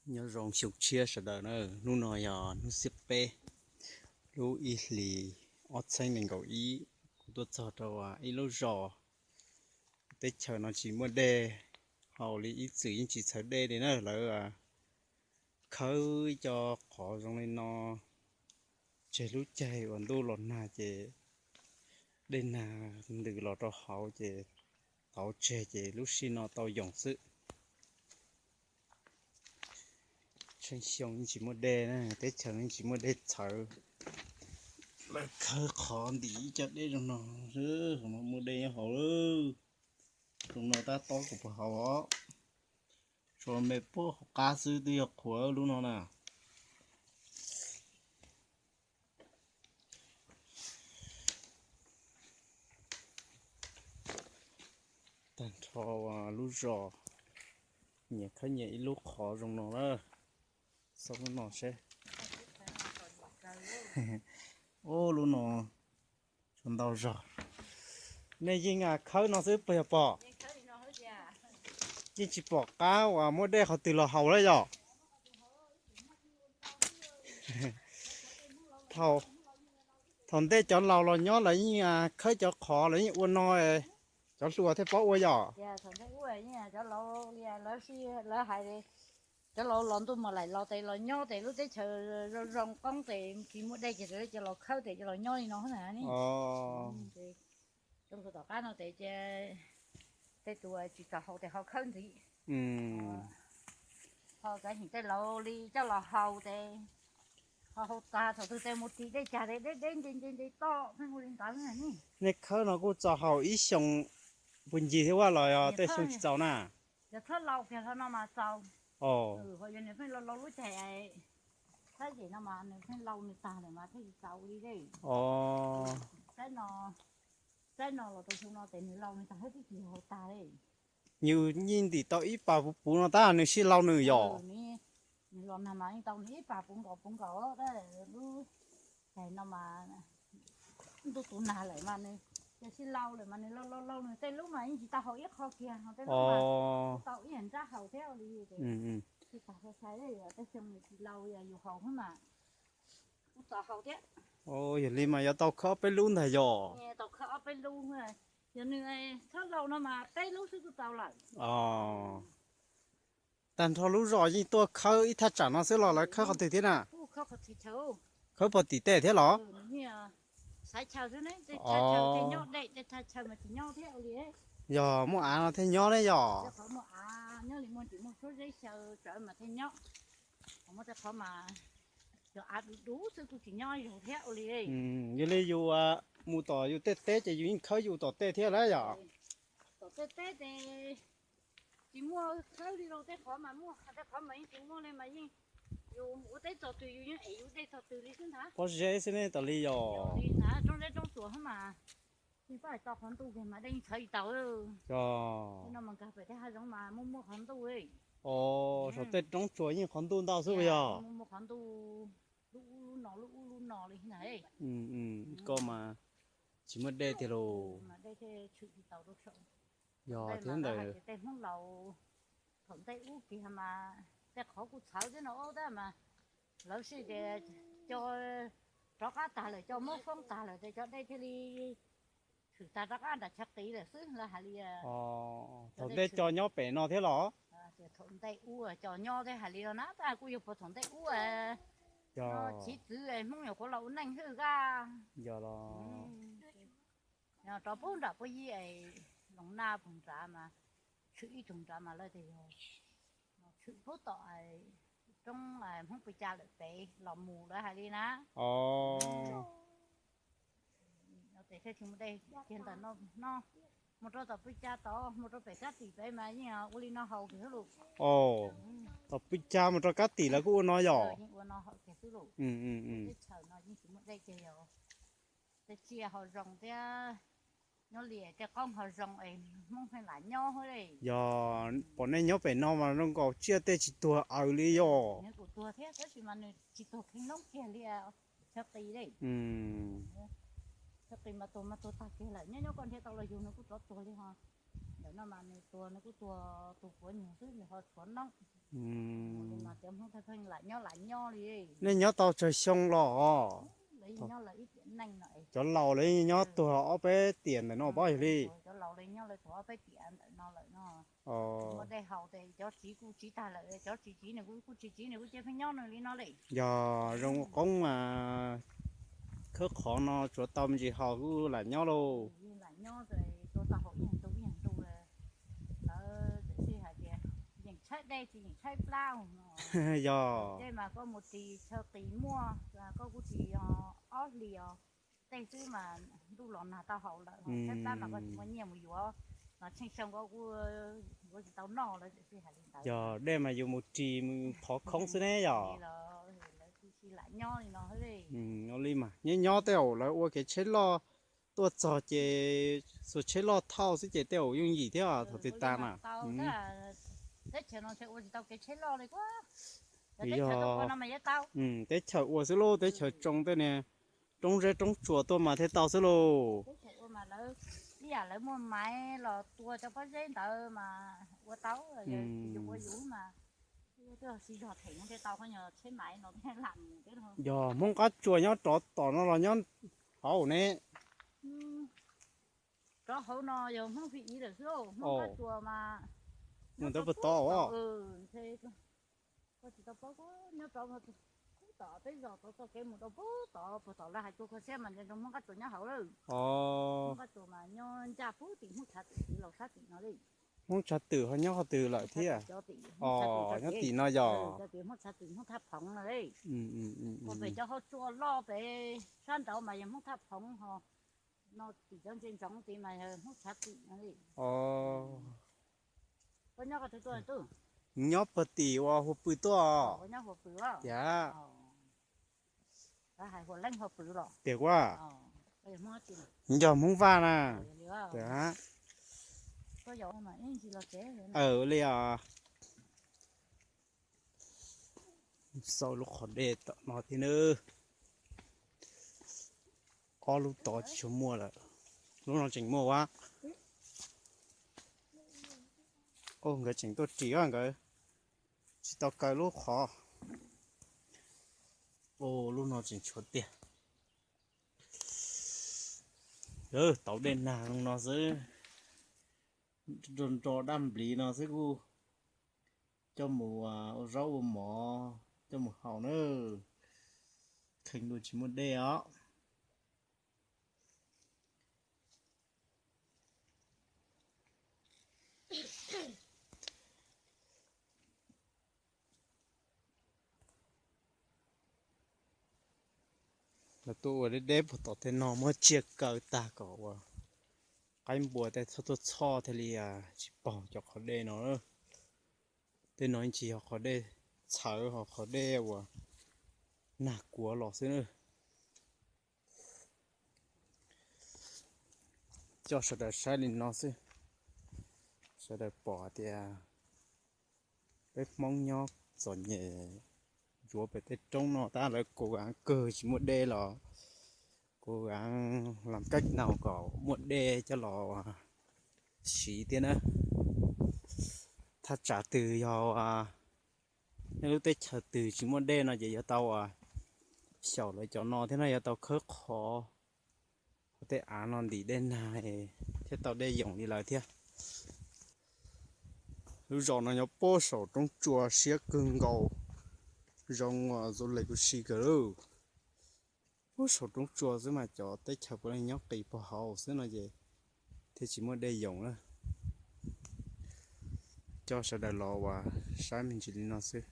Nyob zoo xyoo tshiab sawv daws na, hnub no yog hnub xiab peb, lub ib hlis ob txhiab nees nkaum ib, kuv tuaj txog rau ib lub zos teb chaws no tsis muaj dej haus li, ib txwm yeej tsis txhawv dej li na. Lawv khawb ib co qhov zoo li no tseg lub caij uas ntuj los nag ces dej nag ntws los rau hauv ces tauv tseg ces lub sij no tau yoos xwb. Tsheej xyoo yeej tsis muaj dej na, teb chaws yeej tsis muaj dej txhawv. Lawv khawb qhov ntim ib co dej zoo no xwb, muaj dej nyob hauv lawm. Zoo no tab tob kuv puas haus os. Tsuas me puag hauv qab xwb twb yog qhuav lub no na. Tag nrho lub zos nyias khawb nyias ib lub qhov zoo no na. Xauj lub no seb. Ub, lub no tshuav ntau zog. Nej yeej khawb no xwb puas yog pom? Yeej tsis pom qab uas muaj dej qhov twg los haus lawm yom? Thaum ntej cov laus los nyob lawv yeej khawb cov qhov, lawv yeej ua no, cov hluas thiaj paub ua yom? Cov laus, cov laus los ntuj mas laim los tes los nyob tes lub teb chaws zoo zoo qoob tes tsis muaj dej ces cov laus khawb tes cov laus nyob li no na. Cov hluas tom qab no tes tej tus tsis txaus haus tes ho khawb ntxiv. Ho kav xyeem tej laus li coj los haus tes ho haus tag thaum twg tes mus ris dej cag tes deb deb nce nce nce toj pheej ua li ntawd ne. Nej khawb no kuj txaus haus ib xyoos puag ncig thiab ua los yog tej xyoo tsis txaus na? Yog thawj laus kiag hlo no mas txaus. Ho yog nws pheej laus laus lub caij thab yem no mas nws pheej laus nws tag lawm mas thiaj li txaus li dej. Saib no, saib no los rau xyoo no tes nws laus nws tag thiab twb tsis haus tag li. Nws yeej ntim tau ib pas puv puv no tab nws sib laus nws yom? Nws los nag mas yeej tau nws ib pas puv nkaus puv nkaus tab lub caij no mas ntuj tus nag lawm mas nws ces sib laus lawm mas nws laus laus laus nws tej lub mas yeej tsis tau haus ib qho kiag, ho tej lub mas tau ib yam nrab haus thiab li. Tsis tas sai sai tej xyoo nws tsis laus yus haus xwb mas kuj txaus haus thiab. Yog li mas yuav tau khawb ob peb lub ntag yom? Tau khawb ob peb lub. Yog nws txhob laus no mas peb lub xwb kuj txaus lawm. Tag nrho lub zos yeej tuaj khawb ib thaj tsam no xwb los lawv khawb qhov twg thiab na? Khawb puag tim tej thiab los? Xaiv chaw xwb ne, tej thaj chaw thiaj nyob deb, tej thaj chaw mas tsis nyob thiab li. Yog muaj av no thiaj nyob ne yom? Qhov muaj av nyob li muaj tsis muaj suab zeb xyaw tsawv mas thiaj nyob. Qhov muaj tej qhov mas yog av duv duv xwb kuj tsis nyob zog thiab ua li. Yog li yus mus tom yus tej teb ces yus yeej khawb yus tom tej thiab lawm yom? Tom tej teb ces tsis muaj khawb li lauj, tej qhov mas muaj, tej qhov mas yeej tsis muaj li mas yeej yus ua teb txog twg yus yeej ev yus dej txog twg li xwb ntag. Pob zeb xwb ne tas li yom? Li ntag, roob zeb roob tsuas xwb mas yeej pab hais tau qhov ntuj kiag mas dej yeej txhawv li tau. Yog no mas nkag pem tej hav zoov mas muaj muaj qhov ntuj. Saum tej roob tsuas yeej qhov ntuj ntau xwb puas yog? Muaj muaj qhov ntuj, lub ub lub no lub ub lub no li ntag. Koj mas tsis muaj dej tiag lauj. Mas dej thiaj tshwm tsis tau rau saum. Yog thiab ntawd. Tej Hmoob laus thaum ntej ub kiag mas tej qhov kuj txhawv thiab no tab mas lawv sij tias cov rov qab tag lawm, cov muab foob tag lawm ces cov dej thiaj li tshwm tag rov qab nram chaw qis lawm xwb lawv hais li. Thaum ntej cov nyob pem no thiab los? Thaum ntej ub cov nyob thiab hais li no na, tab kuj yog puag thaum ntej ub no chiv txwv Hmoob nyuam qhuav los ua neej hwj kaj. Yog los rov pub nram puag yi es Loos Naj puag nrad mas tshwm ib tug nrad mas lawv tias yog tshwm pub tom roob Hmoob Pw Ca lawm pem los mus lawv hais li na. Tes thiaj tsis muaj dej kiag ntawm no, mus rau tom Pw Ca tod mus rau pem Kab Tim pem mas yeej ua li no haus kiag xwb lauj. Tom Pw Ca mus rau Kab Tim lawv kuj ua no yom? Yeej ua no haus kiag xwb lauj. Teb chaws no yeej tsis muaj dej kiag yog tej tsiaj ho zoo thiab, nyob li tej qoob ho zoo es Hmoob pheej lam nyob li. Yog pom nej nyob pem no mas zoo nkaus tsiaj tej tsis tuag aws li yog? Nws kuj tuag thiab tab sis mas nws tsis tuag kheev noob kiag li chaw qis li. Chaw qis mas tuag mas tuag tag kiag lawm, nyob nyob koj nrhiav tau los yug nws kuj rov tuag li ho. Ntawm no mas nws tuag nws kuj tuag tus puav nyuag xwb nws ho tshuav noob. Cov Hmoob pheej lam nyob lam nyob li. Nej nyob tau tsawg xyoo los? Cov laus lawv nyob tuag ob peb tiam ntawm no pob yog li. Cov laus lawv nyob lawv tuag ob peb tiam ntawm no lawm no. Muaj dej haus ces cov txiv kuj tsiv tag lawm, cov tsis tsiv nws kuj tsis tsiv, nws kuj cia pheej nyob nws li no li. Yog zoo ua qoob mas khawb qhov no tsuav tau me ntsis haus kuj lam nyob lauj. Lam nyob tua tau haus ib ntu ib ntu lawv txawm sij hais tias yeej tshaib dej tsis yeej tshaib plab no. Yog dej mas koj mus ris chaw qis muaj, koj kuj ris ob hlis os, tej xwb mas ntuj los nag tau haus lawm, tshaib plab mas koj tsis muaj nyiaj mus yuav, mas tsheej xyoo koj kuj yuav tsis tau noj lawv txawm sij hais li ntawd. Yog dej mas yus mus ris mus phov khoob xwb ne yog. Lawv kuj sij lam nyob li no. Ua li mas nyob nyob tej zaum lawv ua kev tsheb loj tuaj txog ces xuas tsheb loj thauj xwb ces tej zaum yooj yim thiab thaum twg tas mas. Teb chaws no ntshe ua tsis tau kev tsheb loj li. Teb chaws ua xwb lauj, teb chaws tsoo tej niag roob zeb roob tsuas tuaj mas thiaj tau xwb lauj. Ib yam lawv muaj maiv los tua cov pob zeb ntawd mas ua tau, yus ua yus mas. Yog Hmoob qab tsuas nyob rov tom no los nyob hauv ne? Rov hauv no yog Hmoob Fi Iv lawm xwb, Hmoob qab tsuas mas mus ntawd puas tod? Koj tsis tau paub, nyob rov tom peb zos tod txoj kev mus rau puag tod, puag tom lawv hais tua kho siab mas nco ntsoov Hmoob qab tsuas nyob hauv lawm. Hmoob qab tsuas mas nyob ncaj puag tim Hmoob Tshav Twm laus sab tim no li. Hmoob Tshav Twm ho nyob qhov twg lawm thiab? Nyob tim no yog Hmoob Tshav Twm, Hmoob Thaj Phoov no li. Ua pem cov hauv tsua loj pem sab nraud mas yog Hmoob Thaj Phoov ho, no tim cov ntsia ntsoov tid mas yog Hmoob Tshav Twm no li. Koj nyob qhov twg tuaj? Nyob puag tim uas Huab Pw tuaj. Tiag. Tiag kuj yog Hmoob Vaj na. Tiag. Ua li os. Xauj lub qhov dej tom no thiab nawb. Ob lub tod tsis tshua muaj lawm, lub no tseem muaj ua. Nkawd tseem tuaj ris nkawd tsis tau kaw lub qhov. Lub no tseem tshuav tiag. Tau dej nag zoo no xwb, nro nro dab npliv no xwb kuj coj mus ua zaub ua mov coj mus haus na. Kheev dua tsis muaj dej os. Lawv tuaj ua deb deb puag tom tej no muab tsiaj kaw tag kom ua qaib npua tej txhob tuaj txhoj thiaj li tsis paug cov qhov dej no. Tej no tsis yog qhov dej txhawv, ho qhov dej uas nag kuav los xwb na. Coj sawv daws saib li no xwb, sawv daws pom tias peb Hmoob nyob txom nyem ntsuav pem tej roob no tab lawv kuv kawg tsis muaj dej los kuv los kaj nau kom muaj dej coj los siv thiab na. Thaj tsam twg yog nej lub teb chaws twg tsis muaj dej no ces yuav tau xyaum lawv cov no thiab no, yuav tau khawb qhov tej av no ntim dej nag thiab tau dej yoom li lawv thiab. Lub zos no nyob puag saum roob tsua siab kawg nkaus, zoo zoo li kuv si kawg lawm. Puag saum roob tsua xwb mas cov teb chaws puav leej nyob qis puag hauv xwb no ces thiaj tsis muaj dej yoom na. Coj sawv daws los ua saib me ntsis li no xwb.